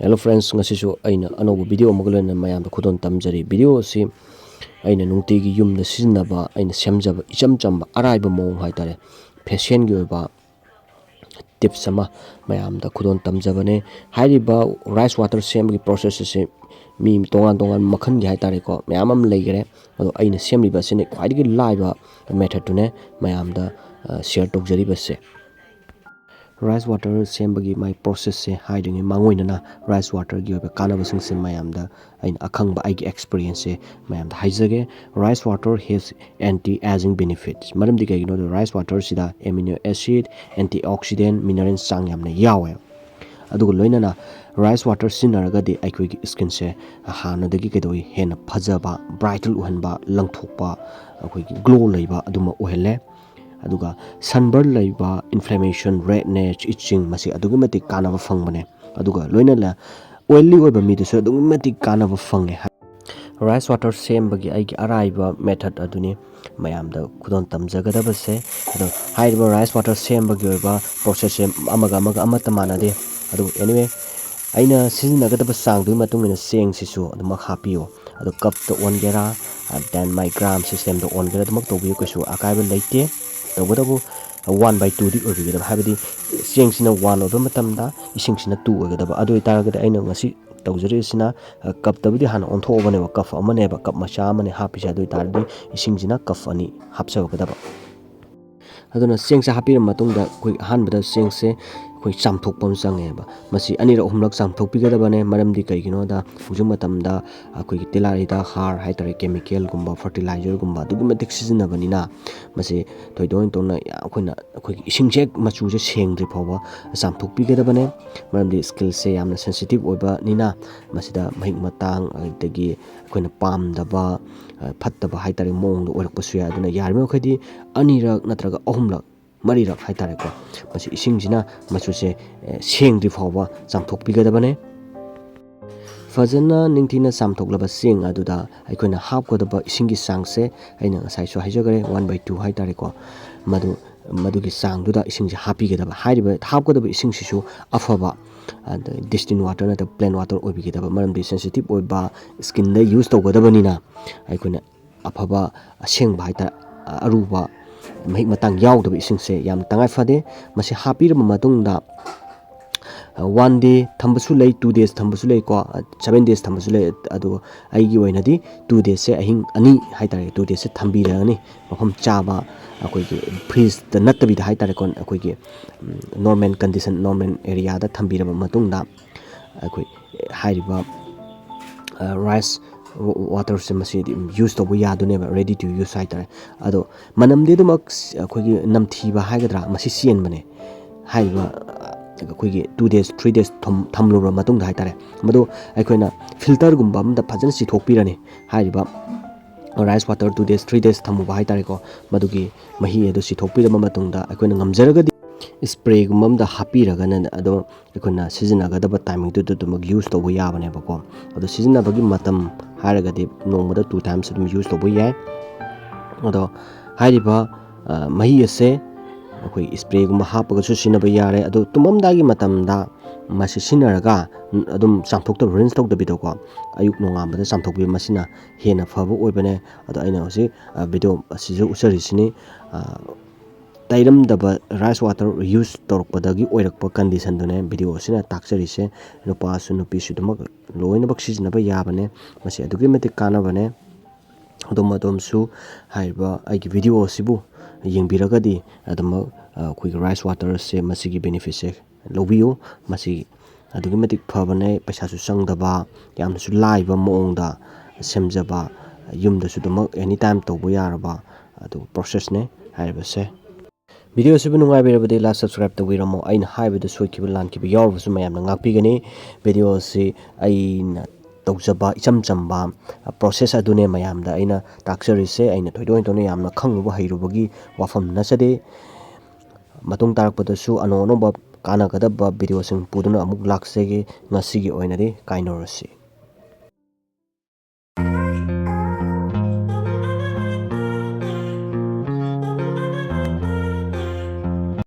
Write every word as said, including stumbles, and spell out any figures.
Hello friends, ꯉꯁꯤꯁꯨ ꯑꯩꯅ ꯑꯅꯧꯕ video ꯑꯃꯒ ꯂꯣꯏꯅꯅ ꯃꯌꯥꯝꯗ ꯈꯨꯗꯣꯜ ꯇꯝꯖꯔꯤ꯫ Video ꯑꯁꯤ ꯑꯩꯅ ꯅꯨꯡꯇꯤꯒꯤ ꯌꯨꯝꯗ ꯁꯤꯖꯤꯟꯅꯕ, ꯑꯩꯅ ꯁꯦꯝꯖꯕ ꯏꯆꯝ ꯆꯝꯕ ꯑꯔꯥꯏꯕ ꯃꯑꯣꯡ ꯍꯥꯏꯇꯥꯔꯦ, fashionꯒꯤ ꯑꯣꯏꯕ tips ꯑꯃ ꯃꯌꯥꯝꯗ ꯈꯨꯗꯣꯜ ꯇꯝꯖꯕꯅꯦ꯫ ꯍꯥꯏꯔꯤꯕ rice water ꯁꯦꯝꯕꯒꯤ process ꯑꯁꯤ ꯃꯤ ꯇꯣꯉꯥꯟ ꯇꯣꯉꯥꯟꯕ ꯃꯈꯜꯒꯤ ꯍꯥꯏꯇꯥꯔꯦꯀꯣ, ꯃꯌꯥꯝ ꯑꯃ ꯂꯩꯈꯔꯦ꯫ ꯑꯗꯣ ꯑꯩꯅ ꯁꯦꯝꯂꯤꯕ ꯑꯁꯤꯅ ꯈ꯭ꯋꯥꯏꯗꯒꯤ ꯂꯥꯏꯕ methodꯇꯨꯅꯦ ꯃꯌꯥꯝꯗ, ꯑ, share ꯇꯧꯖꯔꯤꯕꯁꯦ꯫ Rice water ꯁꯦꯝꯕꯒꯤ ꯃꯥꯏ processꯁꯦ ꯍꯥꯏꯗ꯭ꯔꯤꯉꯩ ꯃꯥꯡꯑꯣꯏꯅꯅ rice waterꯒꯤ ꯑꯣꯏꯕ ꯀꯥꯟꯅꯕꯁꯤꯡꯁꯦ ꯃꯌꯥꯝꯗ ꯑꯩꯅ ꯑꯈꯪꯕ ꯑꯩꯒꯤ experienceꯁꯦ ꯃꯌꯥꯝꯗ ꯍꯥꯏꯖꯒꯦ꯫ Rice water has anti-aging benefits꯫ ꯃꯔꯝꯗꯤ ꯀꯩꯒꯤꯅꯣꯗ rice waterꯁꯤꯗ amino acid, antioxidant, minerals ꯆꯥꯡ ꯌꯥꯝꯅ ꯌꯥꯎꯋꯦ꯫ ꯑꯗꯨꯒ ꯂꯣꯏꯅꯅ rice water ꯁꯤꯖꯤꯟꯅꯔꯒꯗꯤ ꯑꯩꯈꯣꯏꯒꯤ skinꯁꯦ ꯍꯥꯟꯅꯗꯒꯤ ꯀꯩꯗꯧꯏ, ꯍꯦꯟꯅ ꯐꯖꯕ, brighten ꯑꯣꯏꯍꯟꯕ, ꯂꯪꯊꯣꯛꯄ, ꯑꯩꯈꯣꯏꯒꯤ glow ꯂꯩꯕ ꯑꯗꯨꯃ ꯑꯣꯏꯍꯜꯂꯦ꯫ ꯑꯗꯨꯒ sunburn ꯂꯩꯕ, inflammation, redness, itching ꯃꯁꯤ ꯑꯗꯨꯛꯀꯤ ꯃꯇꯤꯛ ꯀꯥꯟꯅꯕ ꯐꯪꯕꯅꯦ꯫ ꯑꯗꯨꯒ ꯂꯣꯏꯅꯅ oily ꯑꯣꯏꯕ ꯃꯤꯗꯁꯨ ꯑꯗꯨꯛꯀꯤ ꯃꯇꯤꯛ ꯀꯥꯟꯅꯕ ꯐꯪꯉꯦ꯫ Rice water ꯁꯦꯝꯕꯒꯤ ꯑꯩꯒꯤ ꯑꯔꯥꯏꯕ method ꯑꯗꯨꯅꯤ ꯃꯌꯥꯝꯗ ꯈꯨꯗꯣꯜ ꯇꯝꯖꯒꯗꯕꯁꯦ꯫ ꯑꯗꯣ ꯍꯥꯏꯔꯤꯕ rice water ꯁꯦꯝꯕꯒꯤ ꯑꯣꯏꯕ processꯁꯦ ꯑꯃꯒ ꯑꯃꯒ ꯑꯃꯠꯇ ꯃꯥꯟꯅꯗꯦ꯫ ꯑꯗꯨꯕꯨ anyway, ꯑꯩꯅ ꯁꯤꯖꯤꯟꯅꯒꯗꯕ ꯆꯥꯡꯗꯨꯒꯤ ꯃꯇꯨꯡ ꯏꯟꯅ ꯆꯦꯡꯁꯤꯁꯨ ꯑꯗꯨꯃꯛ ꯍꯥꯞꯄꯤꯌꯨ꯫ ꯑꯗꯣ cupꯇ ꯑꯣꯟꯒꯦꯔꯥ, then ꯃꯥꯏ gram systemꯗ ꯑꯣꯟꯒꯦꯔꯥ, ꯑꯗꯨꯃꯛ ꯇꯧꯕꯤꯌꯨ, ꯀꯩꯁꯨ ꯑꯀꯥꯏꯕ ꯂꯩꯇꯦ꯫ ꯇꯧꯕꯇꯕꯨ one by twoꯗꯤ ꯑꯣꯏꯕꯤꯒꯗꯕ, ꯍꯥꯏꯕꯗꯤ ꯆꯦꯡꯁꯤꯅ one ꯑꯣꯏꯕ ꯃꯇꯝꯗ ꯏꯁꯤꯡꯁꯤꯅ two ꯑꯣꯏꯒꯗꯕ꯫ ꯑꯗꯨ ꯑꯣꯏꯇꯥꯔꯒꯗꯤ ꯑꯩꯅ ꯉꯁꯤ ꯇꯧꯖꯔꯤꯁꯤꯅ, ꯑ, cupꯇꯕꯨꯗꯤ ꯍꯥꯟꯅ ꯑꯣꯟꯊꯣꯛꯑꯕꯅꯦꯕ, cup ꯑꯃꯅꯦꯕ, cup ꯃꯆꯥ ꯑꯃꯅꯦ ꯍꯥꯞꯄꯤꯁꯦ꯫ ꯑꯗꯨ ꯑꯣꯏꯇꯥꯔꯗꯤ ꯏꯁꯤꯡꯁꯤꯅ cup ꯑꯅꯤ ꯍꯥꯞꯆꯒꯗꯕ꯫ ꯑꯗꯨꯅ ꯆꯦꯡꯁꯦ ꯍꯥꯞꯄꯤꯔꯕ ꯃꯇꯨꯡꯗ ꯑꯩꯈꯣꯏ ꯑꯍꯥꯟꯕꯗ ꯆꯦꯡꯁꯦ ꯑꯩꯈꯣꯏ ꯆꯥꯝꯊꯣꯛꯄ ꯑꯃ ꯆꯪꯉꯦꯕ꯫ ꯃꯁꯤ ꯑꯅꯤꯔꯛ ꯑꯍꯨꯝꯂꯛ ꯆꯥꯝꯊꯣꯛꯄꯤꯒꯗꯕꯅꯦ, ꯃꯔꯝꯗꯤ ꯀꯩꯒꯤꯅꯣꯗ ꯍꯧꯖꯤꯛ ꯃꯇꯝꯗ ꯑꯩꯈꯣꯏꯒꯤ ꯇꯤꯜꯍꯥꯠ ꯍꯤꯗꯥꯛ, ꯍꯥꯔ ꯍꯥꯏꯇꯥꯔꯦ, chemicalꯒꯨꯝꯕ, fertilizerꯒꯨꯝꯕ ꯑꯗꯨꯛꯀꯤ ꯃꯇꯤꯛ ꯁꯤꯖꯤꯟꯅꯕꯅꯤꯅ ꯃꯁꯤ ꯊꯣꯏꯗꯣꯛ ꯍꯦꯟꯗꯣꯛꯅ ꯑꯩꯈꯣꯏꯅ ꯑꯩꯈꯣꯏꯒꯤ ꯏꯁꯤꯡꯁꯦ ꯍꯦꯛ ꯃꯆꯨꯁꯦ ꯁꯦꯡꯗ꯭ꯔꯤ ꯐꯥꯎꯕ ꯆꯥꯝꯊꯣꯛꯄꯤꯒꯗꯕꯅꯦ꯫ ꯃꯔꯝꯗꯤ skinꯁꯦ ꯌꯥꯝꯅ sensitive ꯑꯣꯏꯕꯅꯤꯅ ꯃꯁꯤꯗ ꯃꯍꯤꯛ ꯃꯇꯥꯡ, ꯑꯗꯒꯤ ꯑꯩꯈꯣꯏꯅ ꯄꯥꯝꯗꯕ, ꯑ, ꯐꯠꯇꯕ ꯍꯥꯏꯇꯥꯔꯦ, ꯃꯑꯣꯡꯗ ꯑꯣꯏꯔꯛꯄꯁꯨ ꯌꯥꯏ꯫ ꯑꯗꯨꯅ ꯌꯥꯔꯤꯕ ꯃꯈꯩꯗꯤ ꯑꯅꯤꯔꯛ ꯅꯠꯇ꯭ꯔꯒ ꯑꯍꯨꯝꯂꯛ, ꯃꯔꯤꯔꯛ ꯍꯥꯏꯇꯥꯔꯦꯀꯣ, ꯃꯁꯤ ꯏꯁꯤꯡꯁꯤꯅ ꯃꯆꯨꯁꯦ, ꯑ, ꯁꯦꯡꯗ꯭ꯔꯤ ꯐꯥꯎꯕ ꯆꯥꯝꯊꯣꯛꯄꯤꯒꯗꯕꯅꯦ꯫ ꯐꯖꯅ ꯅꯤꯡꯊꯤꯅ ꯆꯥꯝꯊꯣꯛꯂꯕ ꯆꯦꯡ ꯑꯗꯨꯗ ꯑꯩꯈꯣꯏꯅ ꯍꯥꯞꯀꯗꯕ ꯏꯁꯤꯡꯒꯤ ꯆꯥꯡꯁꯦ ꯑꯩꯅ ꯉꯁꯥꯏꯁꯨ ꯍꯥꯏꯖꯈ꯭ꯔꯦ, one by two ꯍꯥꯏꯇꯥꯔꯦꯀꯣ꯫ ꯃꯗꯨ ꯃꯗꯨꯒꯤ ꯆꯥꯡꯗꯨꯗ ꯏꯁꯤꯡꯁꯦ ꯍꯥꯞꯄꯤꯒꯗꯕ꯫ ꯍꯥꯏꯔꯤꯕ ꯍꯥꯞꯀꯗꯕ ꯏꯁꯤꯡꯁꯤꯁꯨ ꯑꯐꯕ, ꯑꯗ distilled water ꯅꯠꯇ꯭ꯔꯒ plain water ꯑꯣꯏꯕꯤꯒꯗꯕ, ꯃꯔꯝꯗꯤ sensitive ꯑꯣꯏꯕ skinꯗ use ꯇꯧꯒꯗꯕꯅꯤꯅ ꯑꯩꯈꯣꯏꯅ ꯑꯐꯕ, ꯑꯁꯦꯡꯕ ꯍꯥꯏꯇꯥꯔꯦ, ꯑꯔꯨꯕ, ꯃꯍꯤꯛ ꯃꯇꯥꯡ ꯌꯥꯎꯗꯕ ꯏꯁꯤꯡꯁꯦ ꯌꯥꯝ ꯇꯉꯥꯏ ꯐꯗꯦ꯫ ꯃꯁꯤ ꯍꯥꯞꯄꯤꯔꯕ ꯃꯇꯨꯡꯗ, one day ꯊꯝꯕꯁꯨ ꯂꯩ, two days ꯊꯝꯕꯁꯨ ꯂꯩꯀꯣ, seven days ꯊꯝꯕꯁꯨ ꯂꯩ꯫ ꯑꯗꯣ ꯑꯩꯒꯤ ꯑꯣꯏꯅꯗꯤ two daysꯁꯦ, ꯑꯍꯤꯡ ꯑꯅꯤ ꯍꯥꯏꯇꯥꯔꯦ, two daysꯁꯦ ꯊꯝꯕꯤꯔꯒꯅꯤ꯫ ꯃꯐꯝ ꯆꯥꯕ, ꯑꯩꯈꯣꯏꯒꯤ fridgeꯇ ꯅꯠꯇꯕꯤꯗ ꯍꯥꯏꯇꯥꯔꯦꯀꯣ, ꯑꯩꯈꯣꯏꯒꯤ normal condition, normal areaꯗ ꯊꯝꯕꯤꯔꯕ ꯃꯇꯨꯡꯗ, ꯑꯩꯈꯣꯏ ꯍꯥꯏꯔꯤꯕ rice waterꯁꯦ ꯃꯁꯤꯗꯤ use ꯇꯧꯕ ꯌꯥꯗꯣꯏꯅꯦꯕ, ready to use ꯍꯥꯏꯇꯥꯔꯦ꯫ ꯑꯗꯣ ꯃꯅꯝꯗꯤ ꯑꯗꯨꯃꯛ ꯑꯩꯈꯣꯏꯒꯤ ꯅꯝꯊꯤꯕ ꯍꯥꯏꯒꯗ꯭ꯔꯥ, ꯃꯁꯤ ꯆꯦꯟꯕꯅꯦ꯫ ꯍꯥꯏꯔꯤꯕ ꯑꯩꯈꯣꯏꯒꯤ two days, three days ꯊꯝ-, ꯊꯝꯂꯨꯔꯕ ꯃꯇꯨꯡꯗ ꯍꯥꯏꯇꯥꯔꯦ, ꯃꯗꯨ ꯑꯩꯈꯣꯏꯅ filterꯒꯨꯝꯕ ꯑꯃꯗ ꯐꯖꯅ ꯆꯤꯊꯣꯛꯄꯤꯔꯅꯤ꯫ ꯍꯥꯏꯔꯤꯕ rice water two days, three days ꯊꯝꯃꯨꯕ ꯍꯥꯏꯇꯥꯔꯦꯀꯣ, ꯃꯗꯨꯒꯤ ꯃꯍꯤ ꯑꯗꯨ ꯆꯤꯊꯣꯛꯄꯤꯔꯕ ꯃꯇꯨꯡꯗ, ꯑꯩꯈꯣꯏꯅ ꯉꯝꯖꯔꯒꯗꯤ spraygꯨꯝꯕ ꯑꯃꯗ ꯍꯥꯞꯄꯤꯔꯒꯅ ꯑꯗꯨꯝ ꯑꯩꯈꯣꯏꯅ ꯁꯤꯖꯤꯟꯅꯒꯗꯕ timingꯗꯨꯗ ꯑꯗꯨꯃꯛ use ꯇꯧꯕ ꯌꯥꯕꯅꯦꯕꯀꯣ꯫ ꯑꯗꯣ ꯁꯤꯖꯤꯟꯅꯕꯒꯤ ꯃꯇꯝ ꯍꯥꯏꯔꯒꯗꯤ ꯅꯣꯡꯃꯗ two times ꯑꯗꯨꯝ use ꯇꯧꯕ ꯌꯥꯏ꯫ ꯑꯗꯣ ꯍꯥꯏꯔꯤꯕ, ꯑ, ꯃꯍꯤ ꯑꯁꯦ ꯑꯩꯈꯣꯏ spraygꯨꯝꯕ ꯍꯥꯞꯄꯒꯁꯨ ꯁꯤꯖꯤꯟꯅꯕ ꯌꯥꯔꯦ꯫ ꯑꯗꯣ ꯇꯨꯝꯃꯝꯗꯥꯏꯒꯤ ꯃꯇꯝꯗ ꯃꯁꯤ ꯁꯤꯖꯤꯟꯅꯔꯒ ꯑꯗꯨꯝ ꯆꯥꯝꯊꯣꯛꯇꯕ, rinse ꯇꯧꯗꯕꯤꯗꯀꯣ, ꯑꯌꯨꯛ ꯅꯣꯡꯉꯥꯟꯕꯗ ꯆꯥꯝꯊꯣꯛꯄꯤꯕ, ꯃꯁꯤꯅ ꯍꯦꯟꯅ ꯐꯕ ꯑꯣꯏꯕꯅꯦ꯫ ꯑꯗꯣ ꯑꯩꯅ ꯍꯧꯖꯤꯛ, ꯑ, video ꯑꯁꯤꯁꯨ ꯎꯠꯆꯔꯤꯁꯤꯅꯤ꯫ ꯑ, ꯇꯩꯔꯝꯗꯕ rice water use ꯇꯧꯔꯛꯄꯗꯒꯤ ꯑꯣꯏꯔꯛꯄ conditionꯗꯨꯅꯦ video ꯑꯁꯤꯅ ꯇꯥꯛꯆꯔꯤꯁꯦ꯫ ꯅꯨꯄꯥꯁꯨ ꯅꯨꯄꯤꯁꯨ ꯑꯗꯨꯃꯛ ꯂꯣꯏꯅꯃꯛ ꯁꯤꯖꯤꯟꯅꯕ ꯌꯥꯕꯅꯦ꯫ ꯃꯁꯤ ꯑꯗꯨꯛꯀꯤ ꯃꯇꯤꯛ ꯀꯥꯟꯅꯕꯅꯦ꯫ ꯑꯗꯣꯝ ꯑꯗꯣꯝꯁꯨ ꯍꯥꯏꯔꯤꯕ ꯑꯩꯒꯤ video ꯑꯁꯤꯕꯨ ꯌꯦꯡꯕꯤꯔꯒꯗꯤ ꯑꯗꯨꯃꯛ, ꯑ, ꯑꯩꯈꯣꯏꯒꯤ rice waterꯁꯦ, ꯃꯁꯤꯒꯤ benefitꯁꯦ ꯂꯧꯕꯤꯌꯨ꯫ ꯃꯁꯤ ꯑꯗꯨꯛꯀꯤ ꯃꯇꯤꯛ ꯐꯕꯅꯦ, ꯄꯩꯁꯥꯁꯨ ꯆꯪꯗꯕ, ꯌꯥꯝꯅꯁꯨ ꯂꯥꯏꯕ ꯃꯑꯣꯡꯗ ꯁꯦꯝꯖꯕ, ꯌꯨꯝꯗꯁꯨ ꯑꯗꯨꯃꯛ any time ꯇꯧꯕ ꯌꯥꯔꯕ ꯑꯗꯨ processꯅꯦ ꯍꯥꯏꯔꯤꯕꯁꯦ꯫ Video ꯑꯁꯤꯕꯨ ꯅꯨꯡꯉꯥꯏꯕꯤꯔꯕꯗꯤ like, subscribe ꯇꯧꯕꯤꯔꯝꯃꯣ꯫ ꯑꯩꯅ ꯍꯥꯏꯕꯗ ꯁꯣꯏꯈꯤꯕ ꯂꯥꯟꯈꯤꯕ ꯌꯥꯎꯔꯕꯁꯨ ꯃꯌꯥꯝꯅ ꯉꯥꯛꯄꯤꯒꯅꯤ꯫ Video ꯑꯁꯤ ꯑꯩꯅ ꯇꯧꯖꯕ ꯏꯆꯝ ꯆꯝꯕ process ꯑꯗꯨꯅꯦ ꯃꯌꯥꯝꯗ ꯑꯩꯅ ꯇꯥꯛꯆꯔꯤꯁꯦ꯫ ꯑꯩꯅ ꯊꯣꯏꯗꯣꯛ ꯍꯦꯟꯗꯣꯛꯅ ꯌꯥꯝꯅ ꯈꯪꯉꯨꯕ ꯍꯩꯔꯨꯕꯒꯤ ꯋꯥꯐꯝ ꯅꯠꯆꯗꯦ꯫ ꯃꯇꯨꯡ ꯇꯥꯔꯛꯄꯗꯁꯨ ꯑꯅꯧ ꯑꯅꯧꯕ ꯀꯥꯟꯅꯒꯗꯕ videoꯁꯤꯡ ꯄꯨꯗꯨꯅ ꯑꯃꯨꯛ ꯂꯥꯛꯆꯒꯦ꯫ ꯉꯁꯤꯒꯤ ꯑꯣꯏꯅꯗꯤ ꯀꯥꯏꯅꯔꯁꯤ꯫